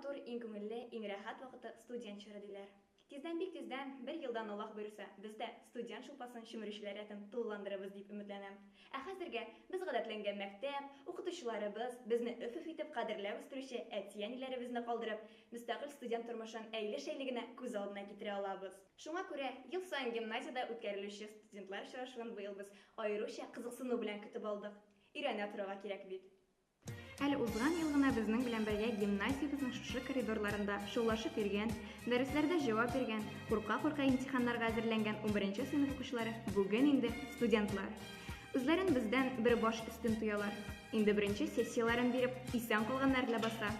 матур, иң күңелле, иң рәхәт вакыты студент чоры диләр. Тиздән, бик тиздән, бер елдан Аллаһ боерса, без дә студент шулпасын чөмерүчеләр рәтен тулыландырырбыз дип өметләнәм. Ә хәзергә без гадәтләнгән мәктәп, укытучыларыбыз, безне өф-өф итеп кадерләп үстерүче әти-әниләребезне калдырып, мөстәкыйль студент тормышын әйле-шәйле генә күз алдына китерә алабыз. Шуңа күрә ел саен гимназиядә үткәрелүче студентлар очрашуын быел без аеруча кызыксыну белән көтеп алдык. Өйрәнә торырга кирәк бит. Әле узган ел гына безнең белән бергә гимназиябезнең шушы коридорларында шаулашып йөргән, дәресләрдә җавап биргән, курка-курка имтиханнарга әзерләнгән унберенче сыйныф укучылары бүген инде студентлар. Үзләрен бездән бер баш өстен тоялар. Инде беренче сессияләрен биреп, исән калганнар ләбаса.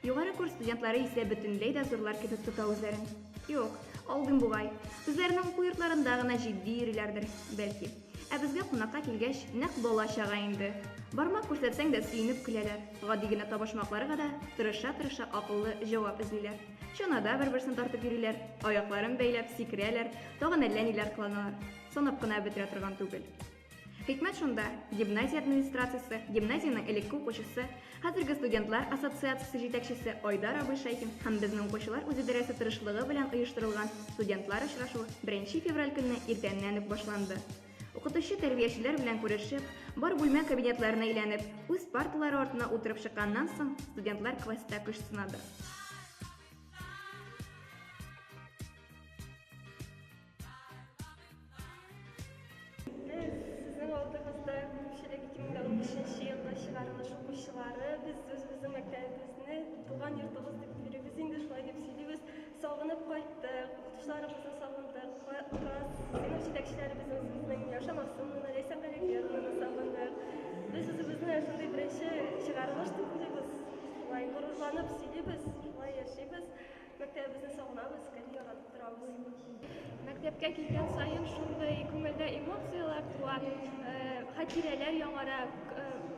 Югары курс студентлары исә бөтенләй дә зурлар кебек тота үзләрен. Юк, алдыйм бугай. Үзләренең уку йортларында гына җитди йөриләрдер, бәлки. Ә безгә кунакка килгәч, нәкъ бала-чага инде. Бармак күрсәтсәң дә сөенеп көләләр, гади генә табышмакларга да тырыша-тырыша акыллы җавап эзлиләр. Чанада бер-берсен тартып йөриләр, аякларын бәйләп сикерәләр, тагын әллә ниләр кыланалар. Санап кына бетерә торган түгел. Хикмәт шунда, гимназия администрациясе, гимназиянең элекке укучысы, хәзерге студентлар ассоциациясе җитәкчесе Айдар абый Шәйхин һәм безнең укучылар үзидарәсе тырышлыгы белән оештырылган студентлар очрашуы беренче февраль көнне иртәннән үк башланды. Укытучы-тәрбиячеләр белән күрешеп, бар бүлмә-кабинетларны әйләнеп, үз парталары артына утырып чыкканнан соң, студентлар квестта көч сынады. Без сезнең алдыгызда күпчелек 2015 елгы чыгарылыш укучылары. Без үзебезнең мәктәбебезне туган йортыбыз дип йөрибез инде, шулай дип сөйлибез. Сагынып кайттык, укытучыларыбызны сагындык, класс, сыйныф җитәкчеләребезне үзебезнең Яша Максымовна, Ләйсән Галиәкбәровнаны сагындык. Без үзебезне шундый беренче чыгарылыш дип уйлыйбыз. Шулай горурланып сөйлибез, шулай яшибез. Мәктәбебезне сагынабыз, гел яратып торабыз. Мәктәпкә килгән саен шундый күңелдә эмоцияләр туа, хатирәләр яңара,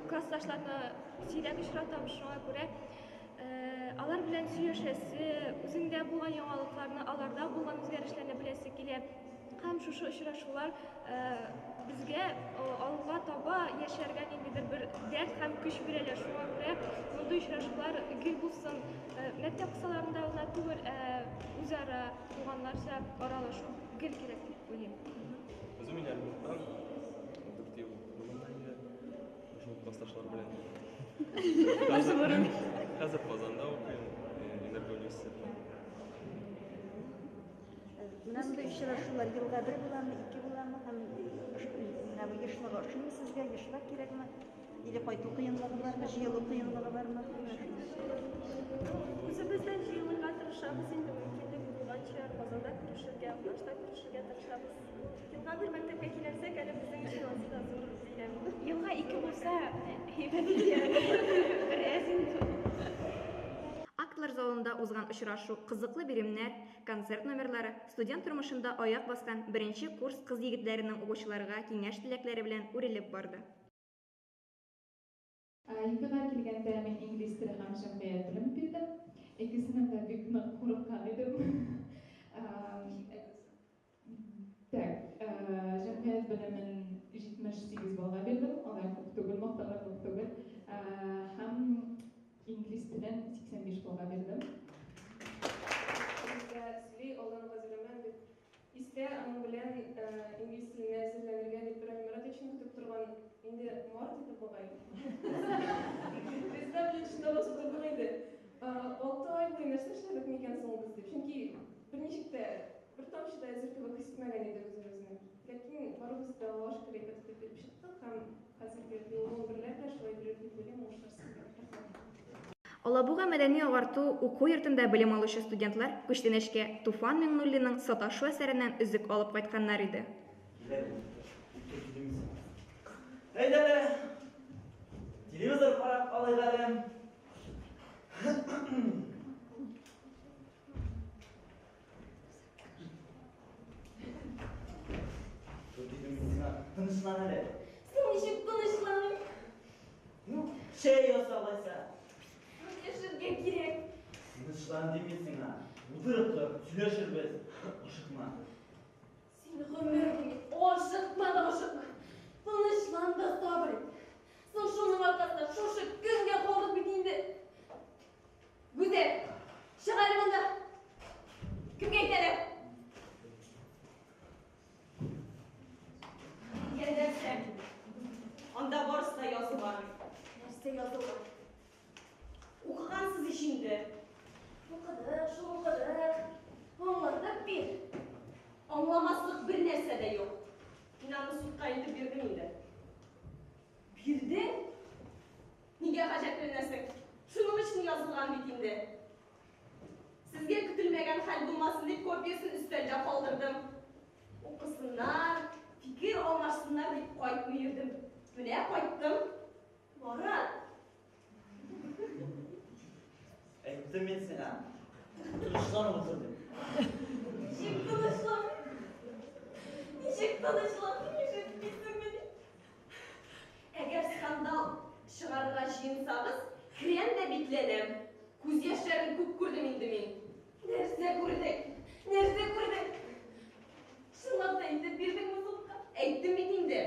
классташларны сирәк очратабыз, шуңа күрә алар белән сөйләшәсе, үзеңдә булган яңалыкларны, аларда булган үзгәрешләрне беләсе килә. Һәм шушы очрашулар безгә алга таба яшәргә ниндидер бер дәрт һәм көч бирәләр. Шуңа күрә мондый очрашулар гел булсын. Мәктәп кысаларында гына түгел, ә үзара туганнарча аралашу гел кирәк дип уйлыйм. Үзем мин Оренбургтан, 4 ел укыдым инде. Шул классташлар белән. Хәзер Казанда укыйм, энергоуниверситетта. Менә мондый очрашулар елга бер буламы, ике буламы һәм менә бу ешлыгы ошыймы сезгә, ешрак кирәкме? Или кайту кыенлыгы бармы, җыелу кыенлыгы бармы? Үзебез дә җыелырга тырышабыз инде, мөмкинлек булганча Казанда күрешергә, Акмашта күрешергә тырышабыз. Елга бер мәктәпкә киләлсәк, әле безнең өчен ансы да зур бәйрәм. Елга ике булса, әйбәт икән. Бераз инде. Актлар залында узган очрашу кызыклы биремнәр, Концерт номерлары, студент тормышында аяк баскан беренче курс кыз-егетләренең укучыларга киңәш-теләкләре белән үрелеп барды. ЕГЭга килгәндә мин инглиз теле һәм җәмгыять белеме бирдем. Икесеннән дә бик нык курыккан идем. Так, җәмгыять белемен 78 баллга бирдем, алай күп түгел, мактанырлык түгел. Һәм Инглиз телен 85 баллга бирдем. Безгә сөйли, алдан ук әзерләнгән дип истә, аның белән инглиз теленә әзерләнергә дип Рамил Маратовичны көтеп торган, инде март иде бугай. Без дә белән шунда басып тордык инде. Алты ай буе нәрсә эшләдек микән соң без дип, чөнки берничек тә, бер тамчы да әзер кебек хис итмәгән идек үзебезне. Ләкин барыбыз да, Аллага шөкер, әйбәт итеп биреп чыктык һәм Хәзерге юлның берләр дә шулай бирер дип уйлыйм, уңышлар сезгә. Рәхмәт. Алабуга мәдәни-агарту уку йортында белем алучы студентлар күчтәнәчкә Туфан Миңнуллинның Саташу әсәреннән өзек алып кайтканнар иде. Килә бу. Үтеп китим мин сиңа. Әйдә әле, телевизор карап алыйк әле. Тор дидем мин сиңа, тынычлан әле. Соң ничек тынычланыйм? Ну, чәй яса алайса. Сөйләшергә кирәк. Тынычлан дим мин сиңа. Утырып тор, сөйләшербез. Ашыкма. Син гомер буе ашыкма да ашыкма. Тынычлан да сабыр ит. Соң шуның аркасында шушы көнгә калдык бит инде. Гүзәл! Анда барысы да язылган. Нәрсә язылган? Укыгансыз ич инде. Укыдык, шул укыдык. Аңлатып бир. Аңламаслык бер нәрсә дә юк. Мин аны судка илтеп бирдем инде. Бирдең? Нигә гаҗәпләнәсең? Шуның өчен язылган бит инде. Сезгә көтелмәгән хәл булмасын дип копиясен өстәлдә калдырдым. Укысыннар, фикер алмашсыннар дип кайтмый йөрдем. Менә кайттым. Марат! Әйттем мин сиңа. Тынычланып утыр дип. Ничек тынычлан? Ничек тынычлан? Ишетмисеңмени? Әгәр скандал чыгарырга җыенсагыз, керәм дә бикләнәм. Күз яшьләрен күп күрдем инде мин. Нәрсә күрдең? Нәрсә күрдең? Чынлап та әйтеп бирдеңме судка? Әйттем бит инде.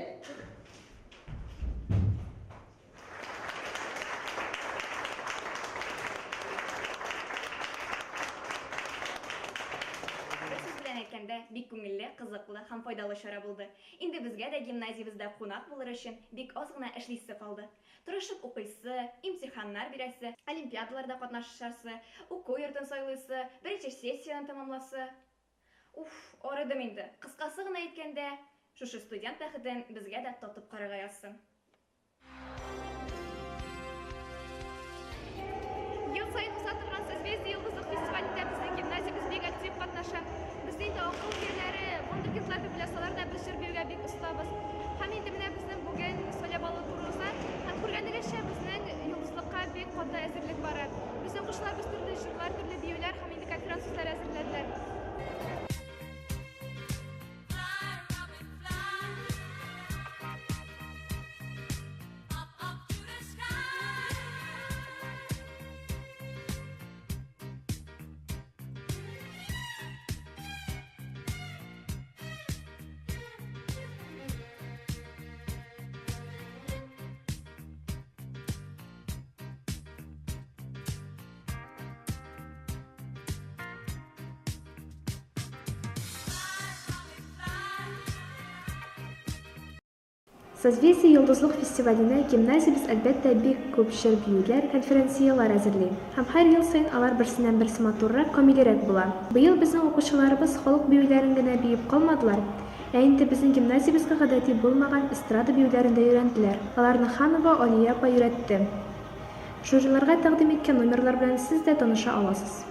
Бер сүз белән әйткәндә, бик күңелле, кызыклы һәм файдалы чара булды. Инде безгә дә гимназиябездә кунак булыр өчен бик аз гына эшлисе калды. Тырышып укыйсы, имтиханнар бирәсе, олимпиадаларда катнашасы, уку йортын сайлыйсы, беренче сессияне тәмамласы. Уф, арыдым инде. Кыскасы гына әйткәндә, шушы студент бәхетен безгә дә татып карарга язсын. Ел саен уза торган Созвездие йолдызлык фестивалендә безнең гимназиябез бик актив катнаша. Безне инде акыл ияләре, вундеркиндлар дип уйласалар да, без җыр биюгә бик остабыз. Һәм инде менә безнең бүген сайлап алу туры уза. Һәм күргәнегезчә, безнең йолдызлыкка бик каты әзерлек бара. Безнең укучыларыбыз төрле җырлар, төрле биюләр һәм инде конференц сүзләре әзерләделәр. Созвездие Йолдызлык фестиваленә гимназиябез, әлбәттә, бик күп җыр-биюләр, конферансьелар әзерли. Һәм һәр ел саен алар берсеннән-берсе матуррак, камилрәк була. Быел безнең укучыларыбыз халык биюләрен генә биеп калмадылар, ә инде безнең гимназиябезгә гадәти булмаган эстрада биюләрен дә өйрәнделәр. Аларны Ханова Алия апа өйрәтте. Жюриларга тәкъдим иткән номерлар белән сез дә таныша аласыз.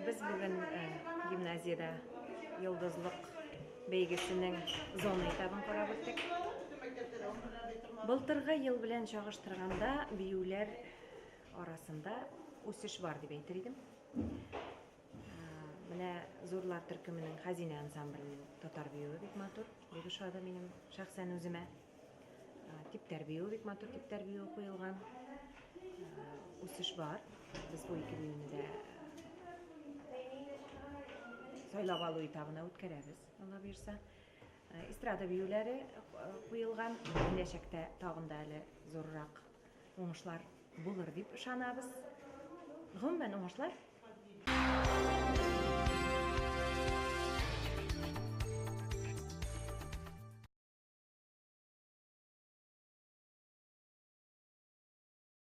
Без бүген гимназиядә Йолдызлык бәйгесенең зона этабын карап үттек. Былтыргы ел белән чагыштырганда биюләр арасында үсеш бар дип әйтер идем. Менә зурлар төркеменең Хәзинә ансамбленең татар биюе бик матур, бик ошады минем шәхсән үземә. Типтәр биюе бик матур, типтәр биюе куелган. Үсеш бар. Без бу ике биюне дә сайлап алу этабына үткәрәбез, Алла боерса. Эстрада биюләре куелган. Киләчәктә тагын да әле зуррак уңышлар булыр дип ышанабыз. Гомумән, уңышлар.